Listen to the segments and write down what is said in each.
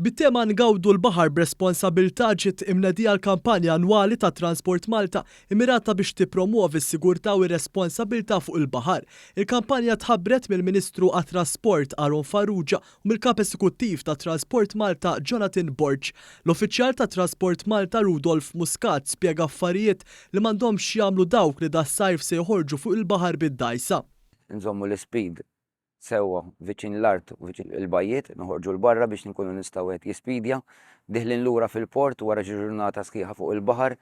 Bit-tema Ngawdu l-Baħar b'Responsabilità ġiet imnedija l-kampanja annwali ta' Transport Malta immirata biex tippromwovi s-sigurtà u r-responsabilità fuq il-baħar. Il-kampanja tħabbret mill-Ministru għat-Trasport Aaron Farrugia u mill-Kap Esekuttiv ta' Transport Malta Jonathan Borg. L-uffiċjal ta' Transport Malta Rudolph Muscat spjega affarijiet li m'għandhomx jagħmlu dawk li das-sajf se joħorġu fuq il-baħar bid-dgħajsa. Nżommu l-ispeed sewwa viċin l-art u viċin il-bajjiet, noħorġu 'l barra biex inkunu nistgħu wieħed jispidja. Diħlin lura fil-port wara xi ġurnata sħiħa fuq il-baħar,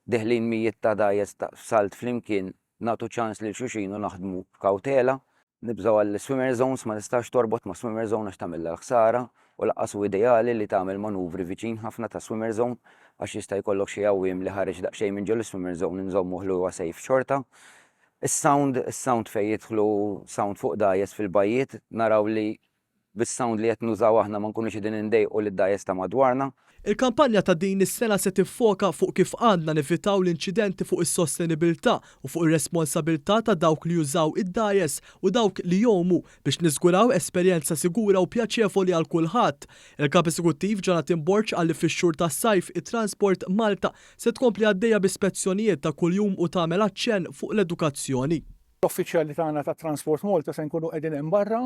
diħlin mijiet ta' dgħajjes f'salt flimkien, nagħtu ċans lil xulxin u naħdmu b'kawtela. Nibżgħu għall-swimmer zones, ma tistax torbot ma' swimmer zone għax tagħmilha l-ħsara u lanqas hu ideali li tagħmel manuvri viċin ħafna ta' swimmer zone għax jista' jkollok xi għawwiem li ħareġ daqsxejn minn ġol-iswimmer zone inżommuh li huwa safe xorta. Is-sound, is-sound fejn jidħlu sound fuq dgħajjes fil-bajjiet, naraw li bis-sound li qed nużaw aħna ma nkunux qegħdin indejqu lid-dgħajjes ta' madwarna. Il-kampanja ta' din is-sena se tiffoka fuq kif għandna nevitaw l-inċidenti fuq is-sostenibilità u fuq ir-responsabilità ta' dawk li jużaw id-dgħajjes u dawk li jgħumu biex niżguraw esperjenza sigura u pjaċevoli għal kulħadd. Il-Kap Esekuttiv Jonathan Borg qal li fix-xhur tas-sajf it-Transport Malta Se tkompli għaddejja bi spezzjonijiet ta' kuljum u tagħmel aċċenn fuq l-edukazzjoni. L-uffiċjali tagħna ta' Transport Malta se nkunu qegħdin hemm barra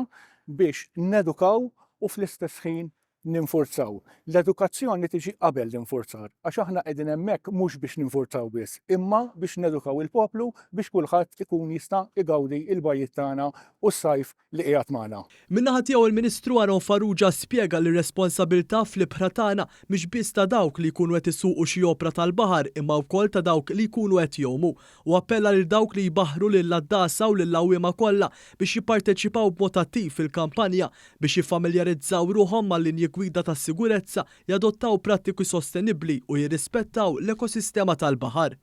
biex nedukaw u fl-istess ħin ninfurzaw. L-edukazzjoni tiġi qabel l-infurzar, għax aħna qegħdin hemmhekk mhux biex ninfurzaw biss, imma biex nedukaw il-poplu biex kulħadd ikun jista' igawdi l-bajjiet tagħna u s-sajf li qiegħed magħna. Min-naħa tiegħu il-Ministru Aaron Farrugia spjega li r-responsabilità fl-ibħra tagħna mhix biss ta' dawk li jkunu qed isuqu xi opra tal-baħar imma wkoll ta' dawk li jkunu qed jgħumu. Hu appella lil dawk li jbaħħru lill-għaddasa u lill-għawwiema kollha biex jipparteċipaw b'mod attiv fil-kampanja biex jiffamiljarizzaw ruħhom mal-linji gwida tas-sigurezza, jadottaw prattiki sostenibbli u jirrispettaw l-ekosistema tal-baħar.